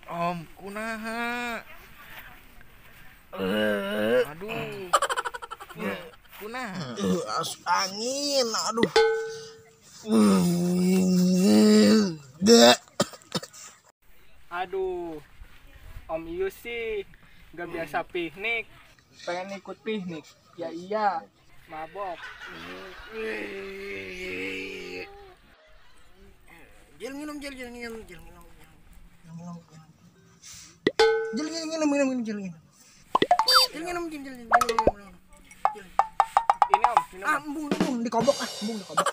Om kunaha? Aduh. Kunaha? Asup angin, aduh. Aduh. Om Ius sih gak biasa piknik, pengen ikut piknik. Ya iya, mabok. Jel minum, jel jel minum, jel minum. Jel minum minum jel minum. Jel minum jel jel minum. Ini Om, minum. Ah, embung embung dikobok ah, embung dikobok.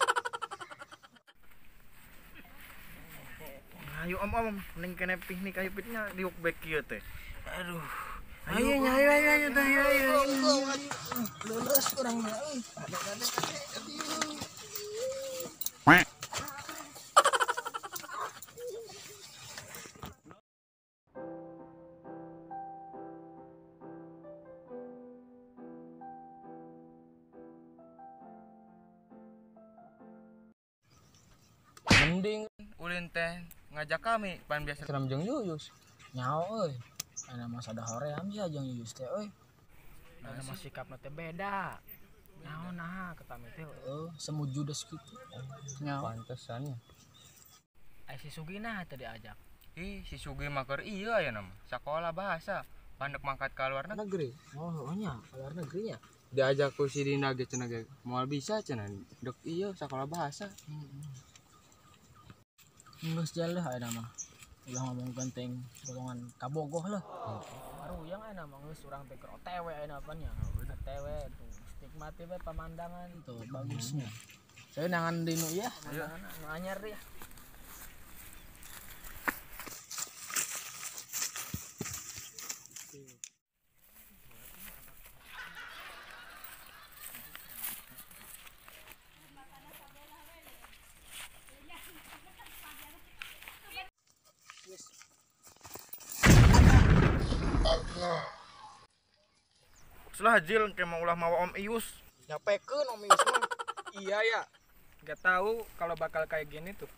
Ayo om om, mending kene piknik ayo pitnya diuk back kieu teh. Aduh. Ayo ayo ayo ayo ayo ayo. Lulus urang mah euy. Mending ulin teh ngajak kami pan biasa ceram jeung Yuyus. Nyaho euy. Ana mah sada hoream sia jeung Yuyus teh euy. Ana mah sikapna teh beda. Naon nah ke kami teh heuh semu judes kitu. Nyaho pantesan ya. Ai si Sugi nah teh diajak. Ih, si Sugi mah keur ieu aya mah. Sakola bahasa, pandek mangkat ka luar negeri. Oh, heuh nya, ka luar negeri nya. Diajak ku si Dina ge cenah ge moal bisa cenah. Dek ieu sakola bahasa. Geus jalan lah aya mah. Ulah ngomong genteng golongan kabogoh lah. Baru yang aya mah geus urang teh keur OTW aya apa nya. OTW tuh nikmati we pemandangan tuh bagusnya. Saya nangan dinu ya, nu anyar ya. Setelah jil kayak mau ulah mawa Om Ius. Nyapekeun Om Ius mah. Iya ya. Gak tahu kalau bakal kayak gini tuh.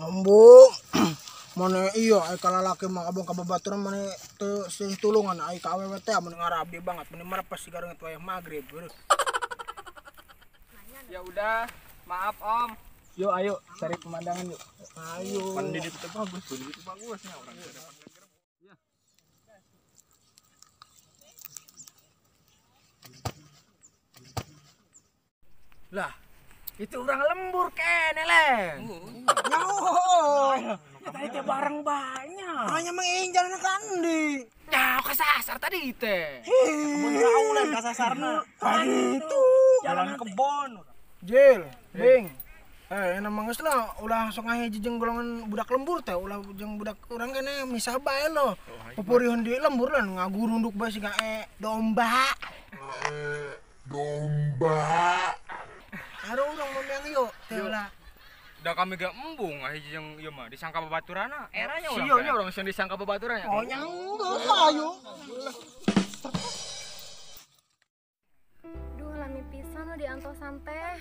Ambu. Mana iya ai kalalaki mah abong ka babaturan mana teu sih tulungan ai ka awewe teh mun ngarabi banget mun merepes sigareungeut wayah magrib. Ya udah, maaf Om. Yuk ayo cari pemandangan yuk. Ayo. Pendidik itu bagus, pendidik itu bagus ya orang ke depan. Ya. Lah, itu orang lembur kene leng. Nyaho. Ya tadi teh barang banyak. Hanya menginjalna kandi. Nyaho kasasar tadi teh. Kebun raulan kasasarna. Tadi itu jalan kebon. Jil, Bing. Enak manges lah, ulah sok ngahiji jeung golongan budak lembur teh, ulah jeung budak urang kene misah bae lo. Pupurihan di lembur lah ngagurunduk bae siga domba. Domba. Aduh urang mah yang yo teh ulah. Da kami gak embung ngahiji jeung ieu mah disangka babaturana. Eranya urang. Sio nya urang sieun disangka babaturana. Oh nya geus ayo. Duh lami pisan lo diantosan teh.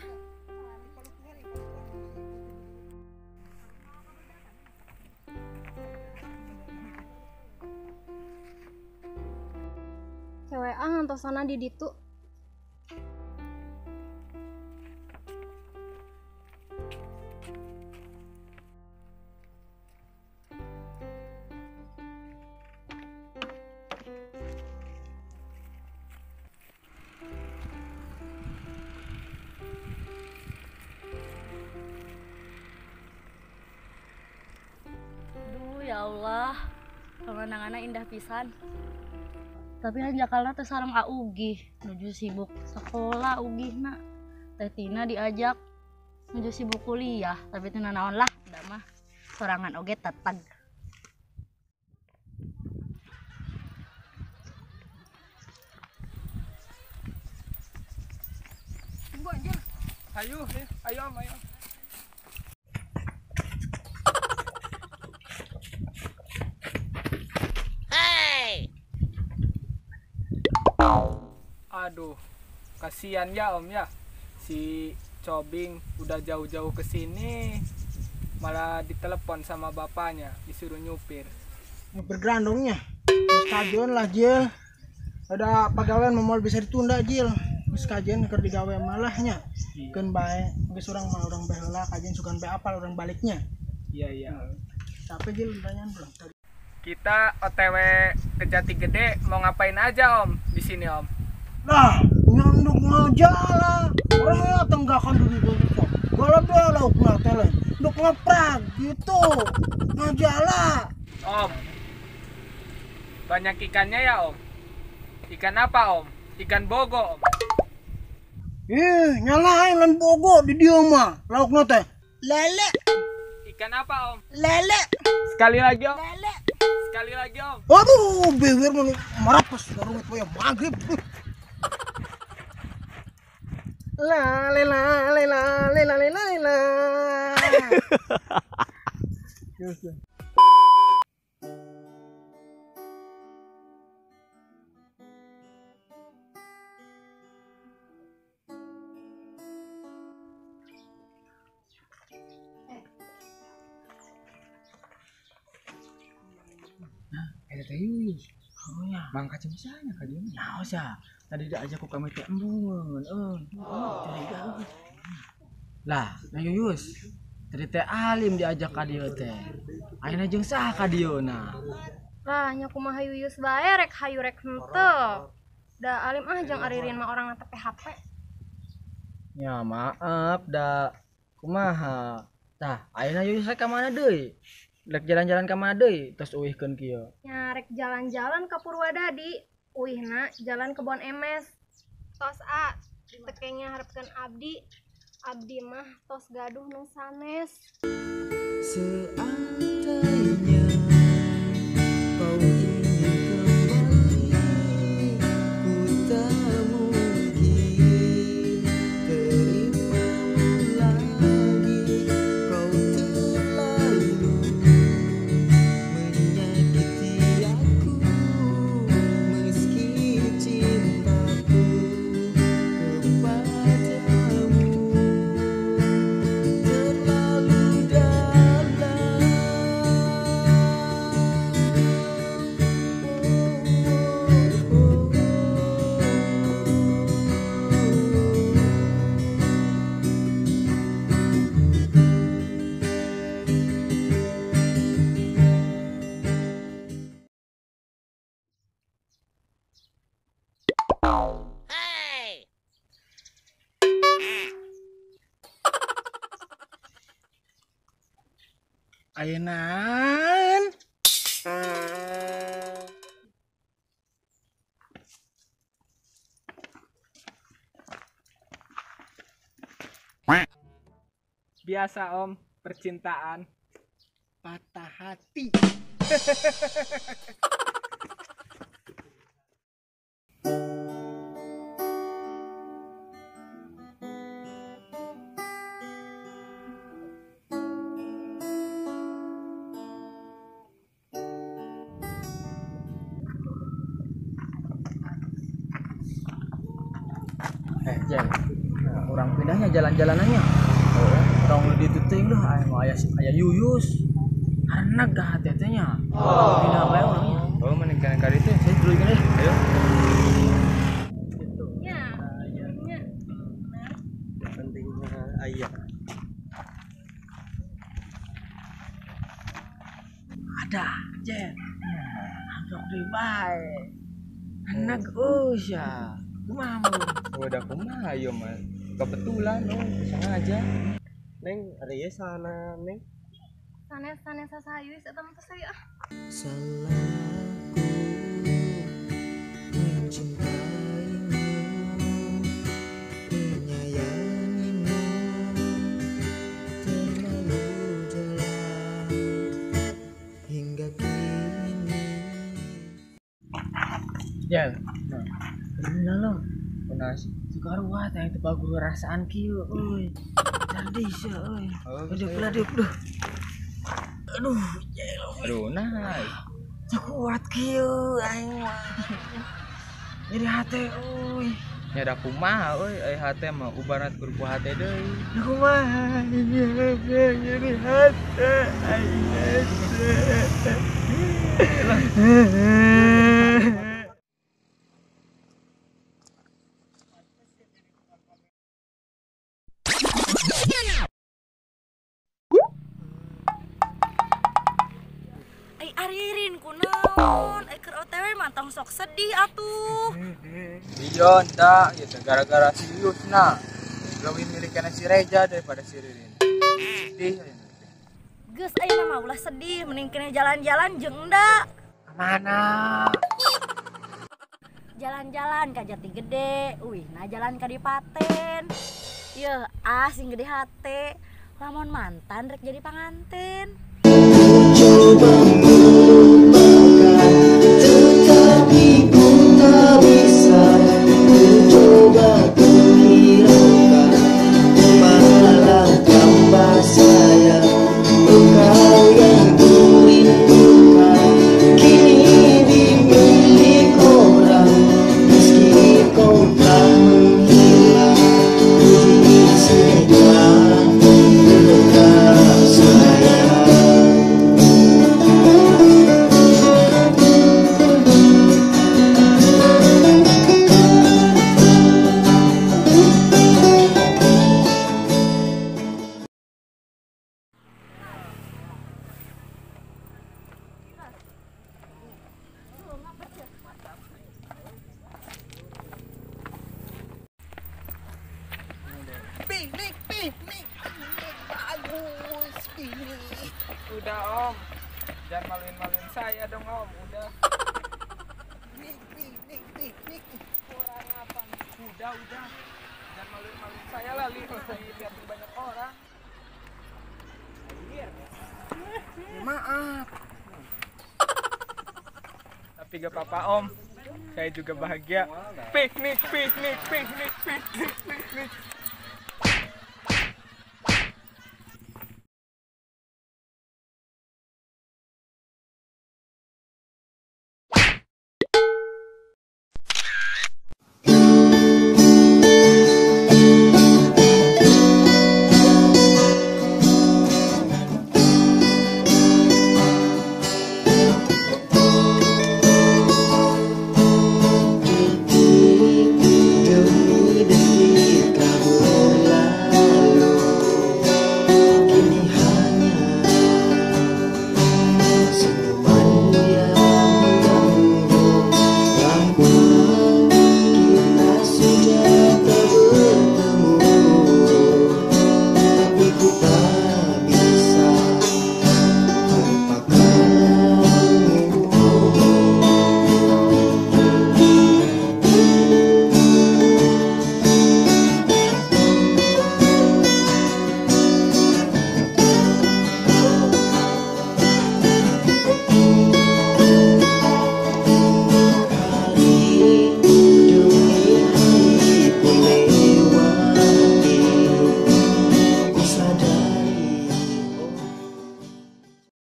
Cewek ah ngantosana di ditu. Duh ya Allah, pemandangannya indah pisan. Tapi hanjakalna teh sareng Augi nuju sibuk sekolah Ugihna. Teh Tina diajak nuju sibuk kuliah, tapi teu nanaon lah da mah sorangan oge teteg. Tunggu anjir. Ayo, ayo Om, ayo. Aduh, Kasian ya Om ya. Si Cobing udah jauh-jauh ke sini malah ditelepon sama bapaknya disuruh nyupir. Nyupir grandongnya. Geus kajian lah Jil. Ada pagawean mah bisa ditunda Jil. Geus kajian keur digawe malahnya. Keun bae geus urang mah urang bae heula kajian sugan bae apal urang baliknya. Iya iya. Capek Jil pertanyaan belum tadi. Kita OTW ke Jati Gede mau ngapain aja Om di sini Om? Lah, nyanduk ngajalah. Orang tenggakan dulu gitu. Galap deh lauk teh nduk ngeprak gitu. Ngajalah. Om. Banyak ikannya ya Om? Ikan apa Om? Ikan bogo Om. Ih, nyalain lan bogo di dia mah. Laukna teh lele. Ikan apa Om? Lele. Sekali lagi Om. Lele. Sekali lagi Om. Aduh, bibir mah marapes garungit we magrib. La la la la la la la la. Nah, eta teh Yuyus. Oh ya, mangka misalnya ka dieu. Naon sia? Tadi diajak ku kami teh embungeun euy. Curiga. Lah, nah Yuyus. Tadi teh Alim diajak ka dieu teh. Ayeuna jeung saha ka dieu na? Lah, nya kumaha Yuyus bae rek hayu rek henteu. Da Alim ah jeung Aririn mah orang teh PHP. Ya maaf da kumaha. Tah, ayeuna Yuyus rek ka mana deui? Rek jalan-jalan ka mana deui tos uihkeun kieu. Nya rek jalan-jalan ka Purwadadi, uihna jalan Kebon Emes. Tos a, tekengnya harapkeun abdi. Abdi mah tos gaduh nu sanes. Seandainya kau ingin kembali, ku tak mungkin terimamu lagi. Kau terlalu menyakiti aku, meski cintaku kepadamu terlalu dalam. Ayeunaan. Biasa Om, percintaan. Patah hati. Jeng, orang pindahnya jalan-jalanannya. Orang dituting dah, aya aya Yuyus. Anak dah tetenya. Pindah bae orangnya. Oh, mending kana ka ditu. Saya dulu gini. Ayo. Gitu. Nya. Nya. Pentingnya ayah. Ada, Jeng. Amplop deui bae. Anak usya. Kumaha mun? Udah kumaha ieu mah. Kebetulan oh, sengaja. Neng, ari ieu sana Neng. Sanes-sanes saha Yuyus eta mah tos ah. Salahku mencintaimu, menyayangimu terlalu dalam hingga kini. Jeng. Nah, bener lo. Kunaon sih? Suka ruwat yang teu bagus rasaan kieu euy. Jadi sia euy. Oh, Aduh, aduh, aduh. Aduh, jelo. Aduh, nah. Teu kuat kieu aing mah. Nyeri hate euy. Nya da kumaha euy ai hate mah ubarat kur ku hate deui. Kumaha nyeri hate ai hate. Ai Aririn kunaon? Ai keur OTW mah tong sok sedih atuh. Iya ndak, ya gara-gara si Yusna. Lebih milih kana si Reja daripada si Ririn. Sedih aya. Geus ayeuna mah ulah sedih, mending kene jalan-jalan jeung enda. Mana? Jalan-jalan ka Jati Gede, uih nah jalan ka Dipaten. Yeuh, ah sing gede hate. Lamun mantan rek jadi panganten. Coba melupakan, tetapi ku tak bisa. Ku coba menghiraukan, malah tambah sayang. Engkau yang ku rindukan, kini dimilik orang. Meski kau telah menghilang, ku izinkan tetap sayang. Piknik, piknik, bagus, piknik. Udah Om, jangan maluin-maluin saya dong Om, udah. Piknik, piknik, piknik. Kurang apa? Udah. Jangan maluin-maluin saya lah, dilihatin banyak orang. Maaf. Tapi gak apa-apa Om, saya juga bahagia. Piknik, piknik, piknik, piknik, piknik.